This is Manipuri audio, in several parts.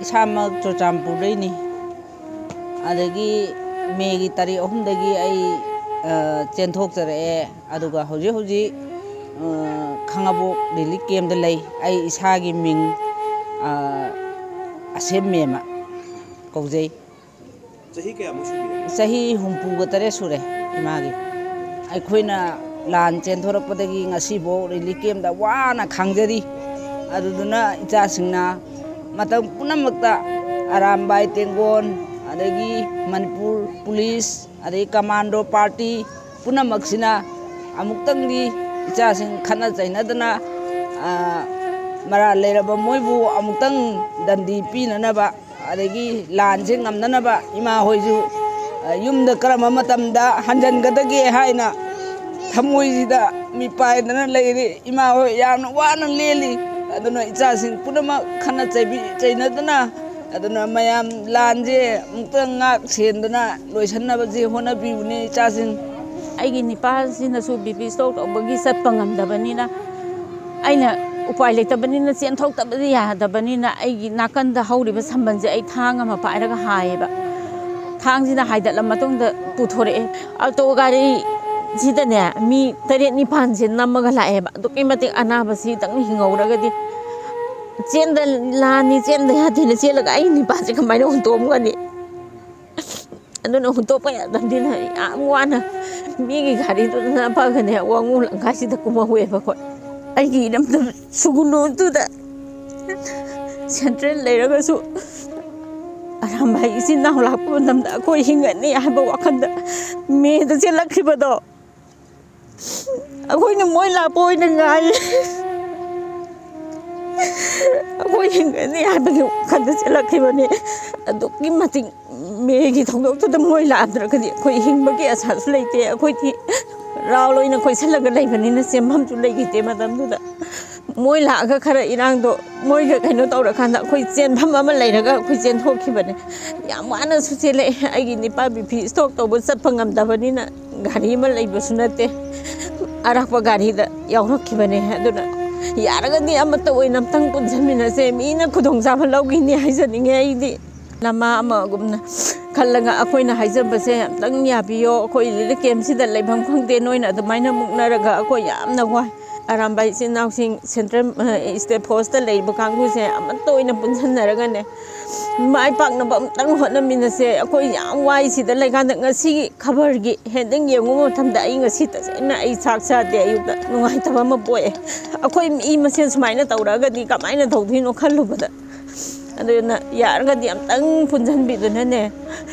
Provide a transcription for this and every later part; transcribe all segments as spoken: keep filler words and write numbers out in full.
ꯏꯁꯥꯃꯛ ꯆꯨꯔꯆꯥꯟꯄꯨꯔꯗꯩꯅꯤ꯫ ꯑꯗꯒꯤ ꯃꯦꯒꯤ ꯇꯥꯔꯤꯛ ꯑꯍꯨꯝꯗꯒꯤ ꯑꯩ, ꯑ, ꯆꯦꯟꯊꯣꯛꯆꯔꯛꯑꯦ꯫ ꯑꯗꯨꯒ ꯍꯧꯖꯤꯛ ꯍꯧꯖꯤꯛ, ꯑ, ꯈꯥꯉꯕꯣꯛ ꯔꯤꯂꯤꯐ ꯀꯦꯝꯗ ꯂꯩ꯫ ꯑꯩ ꯏꯁꯥꯒꯤ ꯃꯤꯡ, ꯑ, ꯑꯁꯦꯝ ꯃꯦꯝꯃ ꯀꯧꯖꯩ꯫ ꯆꯍꯤ ꯀꯌꯥꯃꯨꯛ ꯁꯨꯕꯤꯔꯒꯦ? ꯆꯍꯤ ꯍꯨꯝꯐꯨꯒ ꯇꯔꯦꯠ ꯁꯨꯔꯦ ꯏꯃꯥꯒꯤ꯫ ꯑꯩꯈꯣꯏꯅ ꯂꯥꯟ ꯆꯦꯟꯊꯣꯔꯛꯄꯗꯒꯤ ꯉꯁꯤꯐꯥꯎ ꯔꯤꯂꯤꯐ ꯀꯦꯝꯗ ꯋꯥꯅ ꯈꯥꯡꯖꯔꯤ꯫ ꯑꯗꯨꯗꯨꯅ ꯏꯆꯥꯁꯤꯡꯅ ꯃꯇꯝ ꯄꯨꯝꯅꯃꯛꯇ ꯑꯔꯥꯝꯕꯥꯏ ꯇꯦꯡꯒꯣꯟ, ꯑꯗꯒꯤ ꯃꯅꯤꯄꯨꯔ ꯄꯨꯂꯤꯁ, ꯑꯗꯒꯤ ꯀꯃꯥꯟꯗꯣ ꯄꯥꯔꯇꯤ ꯄꯨꯝꯅꯃꯛꯁꯤꯅ ꯑꯃꯨꯛꯇꯪꯗꯤ ꯏꯆꯥꯁꯤꯡ ꯈꯠꯅ ꯆꯩꯅꯗꯅ, ꯑ, ꯃꯔꯥꯜ ꯂꯩꯔꯕ ꯃꯣꯏꯕꯨ ꯑꯃꯨꯛꯇꯪ ꯗꯟꯗꯤ ꯄꯤꯅꯅꯕ, ꯑꯗꯒꯤ ꯂꯥꯟꯁꯦ ꯉꯝꯅꯅꯕ ꯏꯃꯥ ꯍꯣꯏꯁꯨ, ꯑ, ꯌꯨꯝꯗ ꯀꯔꯝꯕ ꯃꯇꯝꯗ ꯍꯟꯖꯟꯒꯗꯒꯦ ꯍꯥꯏꯅ ꯊꯃꯣꯏꯁꯤꯗ ꯃꯤꯄꯥꯏꯗꯅ ꯂꯩꯔꯤ꯫ ꯏꯃꯥ ꯍꯣꯏ ꯌꯥꯝꯅ ꯋꯥꯅ ꯂꯦꯜꯂꯤ꯫ ꯑꯗꯨꯅ ꯏꯆꯥꯁꯤꯡ ꯄꯨꯝꯅꯃꯛ ꯈꯠꯅ ꯆꯩꯕꯤ-, ꯆꯩꯅꯗꯅ, ꯑꯗꯨꯅ ꯃꯌꯥꯝ ꯂꯥꯟꯁꯦ ꯑꯃꯨꯛꯇ ꯉꯥꯛ ꯁꯦꯟꯗꯅ ꯂꯣꯏꯁꯟꯅꯕꯁꯦ ꯍꯣꯠꯅꯕꯤꯌꯨꯅꯦ ꯏꯆꯥꯁꯤꯡ꯫ ꯑꯩꯒꯤ ꯅꯤꯄꯥꯁꯤꯅꯁꯨ ꯕꯤ ꯄꯤ ꯁ꯭ꯇ꯭ꯔꯣꯛ ꯇꯧꯕꯒꯤ ꯆꯠꯄ ꯉꯝꯗꯕꯅꯤꯅ, ꯑꯩꯅ ꯎꯄꯥꯏ ꯂꯩꯇꯕꯅꯤꯅ, ꯆꯦꯟꯊꯣꯛꯇꯕꯗꯤ ꯌꯥꯗꯕꯅꯤꯅ, ꯑꯩꯒꯤ ꯅꯥꯀꯟꯗ ꯍꯧꯔꯤꯕ ꯁꯝꯕꯜꯁꯦ ꯑꯩ ꯊꯥꯡ ꯑꯃ ꯄꯥꯏꯔꯒ ꯍꯥꯏꯌꯦꯕ꯫ ꯊꯥꯡꯁꯤꯅ ꯍꯥꯏꯗꯠꯂ ꯃꯇꯨꯡꯗ ꯄꯨꯊꯣꯔꯛꯑꯦ꯫ ꯑꯜꯇꯣ ꯒꯥꯔꯤꯁꯤꯗꯅꯦ, ꯃꯤ ꯇꯔꯦꯠ ꯅꯤꯄꯥꯟꯁꯦ ꯅꯝꯃꯒ ꯂꯥꯛꯑꯦꯕ꯫ ꯑꯗꯨꯛꯀꯤ ꯃꯇꯤꯛ ꯑꯅꯥꯕꯁꯤꯗꯪ ꯍꯤꯡꯍꯧꯔꯒꯗꯤ, ꯆꯦꯟꯗ ꯂꯥꯟꯅꯤ, ꯆꯦꯟꯗ ꯌꯥꯗꯦꯅ ꯆꯦꯜꯂꯒ ꯑꯩ ꯅꯤꯄꯥꯁꯦ ꯀꯃꯥꯏꯅ ꯍꯨꯟꯇꯣꯛꯑꯝꯒꯅꯤ? ꯑꯗꯨꯅ ꯍꯨꯟꯗꯣꯛꯄ ꯌꯥꯗꯕꯅꯤꯅ ꯌꯥꯝ ꯋꯥꯅ ꯃꯤꯒꯤ ꯒꯥꯔꯤꯗꯨꯗ ꯅꯝꯃꯒꯅꯦ, ꯋꯥꯉꯨ ꯂꯝꯈꯥꯏꯁꯤꯗ ꯀꯨꯝꯍꯧꯋꯦꯕ ꯑꯩꯈꯣꯏ꯫ ꯑꯩꯒꯤ ꯏꯔꯝꯗꯝ ꯁꯨꯒꯨꯅꯨꯗꯨꯗ ꯁꯦꯟꯇ꯭ꯔꯦꯜ ꯂꯩꯔꯒꯁꯨ ꯑꯔꯥꯝꯕꯥꯏ ꯏꯆꯤꯟ ꯏꯅꯥꯎ ꯂꯥꯛꯄ ꯃꯇꯝꯗ ꯑꯩꯈꯣꯏ ꯍꯤꯡꯒꯅꯤ ꯍꯥꯏꯕ ꯋꯥꯈꯜꯗ ꯃꯦꯗ ꯆꯦꯜꯂꯛꯈꯤꯕꯗꯣ, ꯑꯩꯈꯣꯏꯅ ꯃꯣꯏ ꯂꯥꯛꯄ ꯑꯣꯏꯅ ꯉꯥꯏ꯫ ꯑꯩꯈꯣꯏ ꯍꯤꯡꯒꯅꯤ ꯍꯥꯏꯕꯒꯤ ꯋꯥꯈꯜꯗ ꯆꯦꯜꯂꯛꯈꯤꯕꯅꯤ꯫ ꯑꯗꯨꯛꯀꯤ ꯃꯇꯤꯛ ꯃꯦꯒꯤ ꯊꯧꯗꯣꯛꯇꯨꯗ ꯃꯣꯏ ꯂꯥꯛꯑꯝꯗ꯭ꯔꯒꯗꯤ ꯑꯩꯈꯣꯏ ꯍꯤꯡꯕꯒꯤ ꯑꯁꯥꯁꯨ ꯂꯩꯇꯦ꯫ ꯑꯩꯈꯣꯏꯗꯤ ꯔꯥꯎ ꯂꯣꯏꯅ ꯀꯣꯏꯁꯜꯂꯒ ꯂꯩꯕꯅꯤꯅ ꯆꯦꯟꯐꯝꯁꯨ ꯂꯩꯈꯤꯗꯦ ꯃꯇꯝꯗꯨꯗ꯫ ꯃꯣꯏ ꯂꯥꯛꯑꯒ ꯈꯔ ꯏꯔꯥꯡꯗꯣ ꯃꯣꯏꯒ ꯀꯩꯅꯣ ꯇꯧꯔꯀꯥꯟꯗ ꯑꯩꯈꯣꯏ ꯆꯦꯟꯐꯝ ꯑꯃ ꯂꯩꯔꯒ ꯑꯩꯈꯣꯏ ꯆꯦꯟꯊꯣꯛꯈꯤꯕꯅꯦ꯫ ꯌꯥꯝ ꯋꯥꯅꯁꯨ ꯆꯦꯜꯂꯛꯑꯦ꯫ ꯑꯩꯒꯤ ꯅꯤꯄꯥ ꯕꯤ ꯄꯤ ꯁ꯭ꯇ꯭ꯔꯣꯛ ꯇꯧꯕ ꯆꯠꯄ ꯉꯝꯗꯕꯅꯤꯅ ꯒꯥꯔꯤ ꯑꯃ ꯂꯩꯕꯁꯨ ꯅꯠꯇꯦ꯫ ꯑꯔꯥꯛꯄ ꯒꯥꯔꯤꯗ ꯌꯥꯎꯔꯛꯈꯤꯕꯅꯦ꯫ ꯑꯗꯨꯅ ꯌꯥꯔꯒꯗꯤ ꯑꯃꯠꯇ ꯑꯣꯏꯅ ꯑꯝꯇꯪ ꯄꯨꯟꯁꯤꯟꯃꯤꯟꯅꯁꯦ꯫ ꯃꯤꯅ ꯈꯨꯗꯣꯡꯆꯥꯕ ꯂꯧꯈꯤꯅꯤ ꯍꯥꯏꯖꯅꯤꯡꯉꯦ꯫ ꯑꯩꯗꯤ ꯅꯃꯥ ꯑꯃꯒꯨꯝꯅ ꯈꯜꯂꯒ ꯑꯩꯈꯣꯏꯅ ꯍꯥꯏꯖꯕꯁꯦ ꯑꯝꯇꯪ ꯌꯥꯕꯤꯌꯣ꯫ ꯑꯩꯈꯣꯏ ꯔꯤꯂꯤꯐ ꯀꯦꯝꯁꯤꯗ ꯂꯩꯐꯝ ꯈꯪꯗꯦ꯫ ꯅꯣꯏꯅ ꯑꯗꯨꯃꯥꯏꯅ ꯃꯨꯛꯅꯔꯒ ꯑꯩꯈꯣꯏ ꯌꯥꯝꯅ ꯋꯥꯏ꯫ ꯑꯔꯥꯝꯕꯥꯏ ꯏꯆꯤꯟ ꯏꯅꯥꯎꯁꯤꯡ ꯁꯦꯟꯇ꯭ꯔꯦꯜ, ꯑ, ꯁ꯭ꯇꯦꯠ ꯐꯣꯔꯁꯇ ꯂꯩꯔꯤꯕ ꯀꯥꯡꯕꯨꯁꯦ ꯑꯃꯠꯇ ꯑꯣꯏꯅ ꯄꯨꯟꯁꯤꯟꯅꯔꯒꯅꯦ, ꯃꯥꯏ ꯄꯥꯛꯅꯕ ꯑꯝꯇꯪ ꯍꯣꯠꯅꯃꯤꯟꯅꯁꯦ꯫ ꯑꯩꯈꯣꯏ ꯌꯥꯝ ꯋꯥꯏ ꯁꯤꯗ ꯂꯩꯀꯥꯟꯗ꯫ ꯉꯁꯤꯒꯤ ꯈꯕꯔꯒꯤ ꯍꯦꯗꯤꯡ ꯌꯦꯡꯉꯨꯕ ꯃꯇꯝꯗ ꯑꯩ ꯉꯁꯤ ꯇꯁꯦꯡꯅ ꯑꯩ ꯆꯥꯛ ꯆꯥꯗꯦ꯫ ꯑꯌꯨꯛꯇ ꯅꯨꯡꯉꯥꯏꯇꯕ ꯑꯃ ꯄꯣꯛꯑꯦ꯫ ꯑꯩꯈꯣꯏ ꯃꯤ ꯃꯁꯦꯟ ꯁꯨꯃꯥꯏꯅ ꯇꯧꯔꯛꯑꯒꯗꯤ ꯀꯃꯥꯏꯅ ꯇꯧꯗꯣꯏꯅꯣ ꯈꯜꯂꯨꯕꯗ꯫ ꯑꯗꯨꯅ ꯌꯥꯔꯒꯗꯤ ꯑꯝꯇꯪ ꯄꯨꯟꯁꯤꯟꯕꯤꯗꯨꯅꯅꯦ,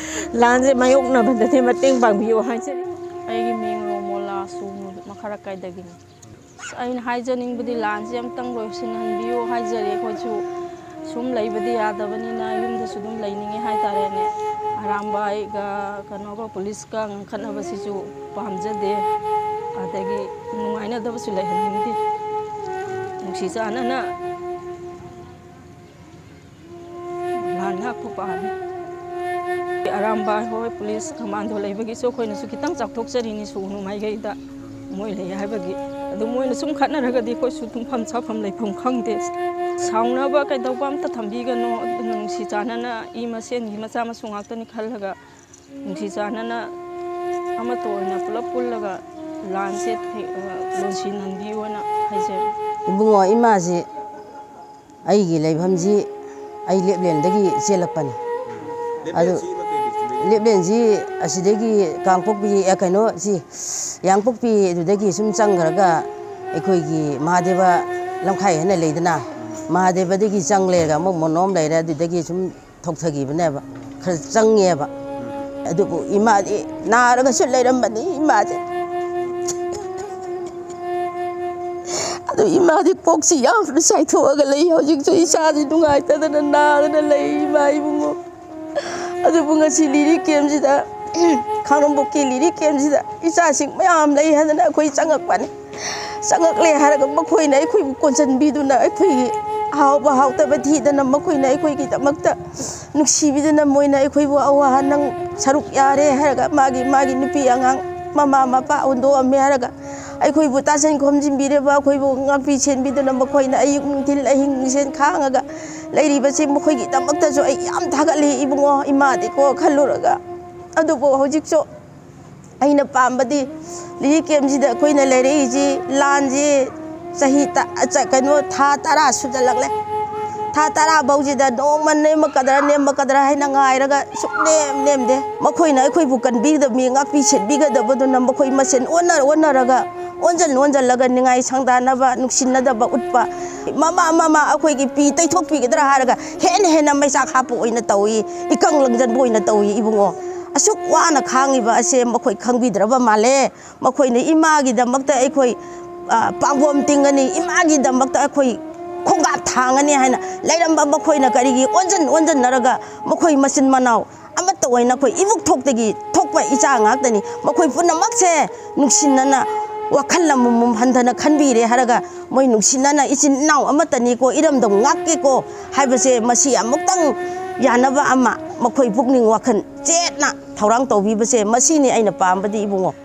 ꯂꯥꯟꯁꯦ ꯃꯥꯌꯣꯛꯅꯕꯗꯅꯦ ꯃꯇꯦꯡ ꯄꯥꯡꯕꯤꯌꯨ ꯍꯥꯏꯖꯔꯤ꯫ ꯑꯩꯒꯤ ꯃꯤꯡ ꯔꯣꯃꯣꯂꯥ ꯁꯨꯅꯨ, ꯃꯈꯥꯔꯥꯀꯥꯏꯗꯒꯤꯅꯤ꯫ ꯑꯁ, ꯑꯩꯅ ꯍꯥꯏꯖꯅꯤꯡꯕꯗꯤ ꯂꯥꯟꯁꯦ ꯑꯝꯇꯪ ꯂꯣꯏꯁꯤꯟꯍꯟꯕꯤꯌꯨ ꯍꯥꯏꯖꯔꯤ꯫ ꯑꯩꯈꯣꯏꯁꯨ ꯁꯨꯝ ꯂꯩꯕꯗꯤ ꯌꯥꯗꯕꯅꯤꯅ ꯌꯨꯝꯗꯁꯨ ꯑꯗꯨꯝ ꯂꯩꯅꯤꯡꯉꯦ ꯍꯥꯏꯇꯥꯔꯦꯅꯦ꯫ ꯑꯔꯥꯝꯕꯥꯏꯒ ꯀꯩꯅꯣꯒ ꯄꯨꯂꯤꯁꯀ ꯉꯪꯈꯠꯅꯕꯁꯤꯁꯨ ꯄꯥꯝꯖꯗꯦ, ꯑꯗꯒꯤ ꯅꯨꯡꯉꯥꯏꯅꯗꯕꯁꯨ ꯂꯩꯍꯟꯅꯤꯡꯗꯦ꯫ ꯅꯨꯡꯁꯤ ꯆꯥꯟꯅꯅ ꯂꯥꯟ ꯉꯥꯛꯄ ꯄꯥꯝꯃꯤ꯫ ꯑꯔꯥꯝꯕꯥꯏ ꯍꯣꯏ, ꯄꯨꯂꯤꯁ ꯀꯃꯥꯟꯗꯣ ꯂꯩꯕꯒꯤꯁꯨ ꯑꯩꯈꯣꯏꯅꯁꯨ ꯈꯤꯇꯪ ꯆꯥꯎꯊꯣꯛꯆꯔꯤꯅꯤ ꯁꯨꯒꯅꯨ ꯃꯥꯏꯀꯩꯗ꯫ ꯃꯣꯏ ꯂꯩ ꯍꯥꯏꯕꯒꯤ꯫ ꯑꯗꯨ ꯃꯣꯏꯅ ꯁꯨꯝ ꯈꯠꯅꯔꯒꯗꯤ ꯑꯩꯈꯣꯏꯁꯨ ꯇꯨꯝꯐꯝ ꯆꯥꯐꯝ ꯂꯩꯐꯝ ꯈꯪꯗꯦ꯫ ꯁꯥꯎꯅꯕ ꯀꯩꯗꯧꯕ ꯑꯝꯇ ꯊꯝꯕꯤꯒꯅꯨ꯫ ꯑꯗꯨꯅ ꯅꯨꯡꯁꯤ ꯆꯥꯟꯅꯅ ꯏ ꯃꯁꯦꯟꯒꯤ ꯃꯆꯥ ꯃꯁꯨ ꯉꯥꯛꯇꯅꯤ ꯈꯜꯂꯒ ꯅꯨꯡꯁꯤ ꯆꯥꯟꯅꯅ ꯑꯃꯠꯇ ꯑꯣꯏꯅ ꯄꯨꯂꯞ ꯄꯨꯜꯂꯒ ꯂꯥꯟꯁꯦ ꯊꯦ-, ꯑ, ꯂꯣꯏꯁꯤꯟꯍꯟꯕꯤꯌꯣꯅ ꯍꯥꯏꯖꯔꯤ꯫ ꯏꯕꯨꯡꯉꯣ, ꯏꯃꯥꯁꯤ ꯑꯩꯒꯤ ꯂꯩꯐꯝꯁꯤ ꯑꯩ ꯂꯦꯞꯂꯦꯟꯗꯒꯤ ꯆꯦꯜꯂꯛꯄꯅꯤ꯫ ꯑꯗꯨ ꯂꯦꯞꯂꯦꯟꯁꯤ ꯏꯃꯥ ꯀꯩ districtꯇꯒꯤ? ꯂꯦꯞꯂꯦꯟꯁꯤ ꯑꯁꯤꯗꯒꯤ ꯀꯥꯡꯄꯣꯛꯄꯤ, ꯑ, ꯀꯩꯅꯣ, ꯁꯤ ꯌꯥꯡꯄꯣꯛꯄꯤ ꯑꯗꯨꯗꯒꯤ ꯁꯨꯝ ꯆꯪꯈ꯭ꯔꯒ ꯑꯩꯈꯣꯏꯒꯤ ꯃꯍꯥꯗꯦꯕ ꯂꯝꯈꯥꯏ ꯍꯥꯏꯅ ꯂꯩꯗꯅ, ꯃꯍꯥꯗꯦꯕꯗꯒꯤ ꯆꯪ ꯂꯩꯔꯒ ꯑꯃꯨꯛ ꯃꯣꯅꯣꯝ ꯂꯩꯔꯦ, ꯑꯗꯨꯗꯒꯤ ꯁꯨꯝ ꯊꯣꯛꯊꯈꯤꯕꯅꯦꯕ, ꯈꯔ ꯆꯪꯉꯦꯕ꯫ ꯑꯗꯨꯕꯨ ꯏꯃꯥꯗꯤ ꯅꯥꯔꯒꯁꯨ ꯂꯩꯔꯝꯕꯅꯤ꯫ ꯏꯃꯥꯁꯦ, ꯑꯗꯨ ꯏꯃꯥꯗꯤ ꯀꯣꯛꯁꯤ ꯌꯥꯝꯅ ꯆꯥꯏꯊꯣꯛꯑꯒ ꯂꯩ꯫ ꯍꯧꯖꯤꯛꯁꯨ ꯏꯁꯥꯁꯤ ꯅꯨꯡꯉꯥꯏꯇꯗꯅ ꯅꯥꯗꯅ ꯂꯩ, ꯏꯃꯥ ꯏꯕꯨꯡꯉꯣ꯫ ꯑꯗꯨꯕꯨ ꯉꯁꯤ ꯂꯤꯔꯤ ꯀꯦꯝꯁꯤꯗ, ꯈꯥꯡꯉꯕꯣꯛꯀꯤ ꯂꯤꯔꯤ ꯀꯦꯝꯁꯤꯗ ꯏꯆꯥꯁꯤꯡ ꯃꯌꯥꯝ ꯂꯩ ꯍꯥꯏꯗꯅ ꯑꯩꯈꯣꯏ ꯆꯪꯉꯛꯄꯅꯤ꯫ ꯆꯪꯉꯛꯂꯦ ꯍꯥꯏꯔꯒ ꯃꯈꯣꯏꯅ ꯑꯩꯈꯣꯏꯕꯨ ꯀꯣꯟꯁꯤꯟꯕꯤꯗꯨꯅ, ꯑꯩꯈꯣꯏꯒꯤ ꯍꯥꯎꯕ ꯍꯥꯎꯇꯕ ꯊꯤꯗꯅ ꯃꯈꯣꯏꯅ ꯑꯩꯈꯣꯏꯒꯤꯗꯃꯛꯇ ꯅꯨꯡꯁꯤꯕꯤꯗꯨꯅ, ꯃꯣꯏꯅ ꯑꯩꯈꯣꯏꯕꯨ ꯑꯋꯥ ꯅꯪ ꯁꯔꯨꯛ ꯌꯥꯔꯦ ꯍꯥꯏꯔꯒ, ꯃꯥꯒꯤ, ꯃꯥꯒꯤ ꯅꯨꯄꯤ ꯑꯉꯥꯡ, ꯃꯃꯥ ꯃꯄꯥ ꯍꯨꯟꯗꯣꯛꯑꯝꯃꯦ ꯍꯥꯏꯔꯒ ꯑꯩꯈꯣꯏꯕꯨ ꯇꯥꯁꯤꯟ ꯈꯣꯝꯖꯤꯟꯕꯤꯔꯤꯕ, ꯑꯩꯈꯣꯏꯕꯨ ꯉꯥꯛꯄꯤ ꯁꯦꯟꯕꯤꯗꯨꯅ, ꯃꯈꯣꯏꯅ ꯑꯌꯨꯛ ꯅꯨꯡꯊꯤꯜ ꯑꯍꯤꯡ ꯃꯤꯁꯦꯟ ꯈꯥꯡꯉꯒ ꯂꯩꯔꯤꯕꯁꯤ, ꯃꯈꯣꯏꯒꯤꯗꯃꯛꯇꯁꯨ ꯑꯩ ꯌꯥꯝ ꯊꯥꯒꯠꯂꯤ ꯏꯕꯨꯡꯉꯣ, ꯏꯃꯥꯗꯤꯀꯣ ꯈꯜꯂꯨꯔꯒ꯫ ꯑꯗꯨꯕꯨ ꯍꯧꯖꯤꯛꯁꯨ ꯑꯩꯅ ꯄꯥꯝꯕꯗꯤ ꯔꯤꯂꯤꯐ ꯀꯦꯝꯁꯤꯗ ꯑꯩꯈꯣꯏꯅ ꯂꯩꯔꯛꯏꯁꯤ, ꯂꯥꯟꯁꯤ ꯆꯍꯤ ꯇ-, ꯆ-, ꯀꯩꯅꯣ, ꯊꯥ ꯇꯔꯥ ꯁꯨꯖꯜꯂꯛꯂꯦ꯫ ꯊꯥ ꯇꯔꯥ ꯐꯥꯎꯁꯤꯗ ꯅꯣꯡꯃ ꯅꯦꯝꯃꯛꯀꯗ꯭ꯔꯥ, ꯅꯦꯝꯃꯛꯀꯗ꯭ꯔꯥ ꯍꯥꯏꯅ ꯉꯥꯏꯔꯒ ꯁꯨꯛꯅꯦꯝ ꯅꯦꯝꯗꯦ꯫ ꯃꯈꯣꯏꯅ ꯑꯩꯈꯣꯏꯕꯨ ꯀꯟꯕꯤꯒꯗꯕ ꯃꯤ, ꯉꯥꯛꯄꯤ ꯁꯦꯟꯕꯤꯒꯗꯕꯗꯨꯅ ꯃꯈꯣꯏ ꯃꯁꯦꯟ ꯑꯣꯟꯅ-, ꯑꯣꯟꯅꯔꯒ, ꯑꯣꯟꯁꯤꯟ ꯑꯣꯟꯁꯤꯜꯂꯒ ꯅꯤꯡꯉꯥꯏ ꯁꯪꯗꯥꯅꯕ, ꯅꯨꯡꯁꯤꯅꯗꯕ ꯎꯠꯄ, ꯃꯃꯥ, ꯃꯃꯥ, ꯑꯩꯈꯣꯏꯒꯤ ꯄꯤ ꯇꯩꯊꯣꯛꯄꯤꯒꯗ꯭ꯔꯥ ꯍꯥꯏꯔꯒ ꯍꯦꯟꯅ ꯍꯦꯟꯅ ꯃꯩꯆꯥꯛ ꯍꯥꯞꯄ ꯑꯣꯏꯅ ꯇꯧꯏ, ꯏꯀꯪ ꯂꯪꯁꯤꯟꯕ ꯑꯣꯏꯅ ꯇꯧꯏ ꯏꯕꯨꯡꯉꯣ꯫ ꯑꯁꯨꯛ ꯋꯥꯅ ꯈꯥꯡꯉꯤꯕ ꯑꯁꯦ ꯃꯈꯣꯏ ꯈꯪꯕꯤꯗ꯭ꯔꯕ ꯃꯥꯜꯂꯦ꯫ ꯃꯈꯣꯏꯅ ꯏꯃꯥꯒꯤꯗꯃꯛꯇ ꯑꯩꯈꯣꯏ, ꯑ, ꯄꯥꯡꯒꯣꯝ ꯇꯤꯡꯒꯅꯤ, ꯏꯃꯥꯒꯤꯗꯃꯛꯇ ꯑꯩꯈꯣꯏ ꯈꯣꯡꯀꯥꯞ ꯊꯥꯡꯒꯅꯤ ꯍꯥꯏꯅ ꯂꯩꯔꯝꯕ ꯃꯈꯣꯏꯅ ꯀꯔꯤꯒꯤ ꯑꯣꯟꯁꯤꯟ ꯑꯣꯟꯁꯤꯟꯅꯔꯒ ꯃꯈꯣꯏ ꯃꯆꯤꯟ ꯃꯅꯥꯎ ꯑꯃꯠꯇ ꯑꯣꯏꯅ ꯑꯩꯈꯣꯏ ꯏꯕꯨꯛ ꯊꯣꯛꯇꯒꯤ ꯊꯣꯛꯄ ꯏꯆꯥ ꯉꯥꯛꯇꯅꯤ꯫ ꯃꯈꯣꯏ ꯄꯨꯝꯅꯃꯛꯁꯦ ꯅꯨꯡꯁꯤꯅꯅ ꯋꯥꯈꯜ ꯑꯃꯃꯝ ꯍꯟꯊꯅ ꯈꯟꯕꯤꯔꯦ ꯍꯥꯏꯔꯒ, ꯃꯣꯏ ꯅꯨꯡꯁꯤꯅꯅ ꯏꯆꯤꯟ ꯏꯅꯥꯎ ꯑꯃꯠꯇꯅꯤꯀꯣ, ꯏꯔꯝꯗꯝ ꯉꯥꯛꯀꯦꯀꯣ ꯍꯥꯏꯕꯁꯦ, ꯃꯁꯤ ꯑꯃꯨꯛꯇꯪ ꯌꯥꯅꯕ ꯑꯃ ꯃꯈꯣꯏ ꯄꯨꯛꯅꯤꯡ ꯋꯥꯈꯜ ꯆꯦꯠꯅ ꯊꯧꯔꯥꯡ ꯇꯧꯕꯤꯕꯁꯦ, ꯃꯁꯤꯅꯤ ꯑꯩꯅ ꯄꯥꯝꯕꯗꯤ ꯏꯕꯨꯡꯉꯣ꯫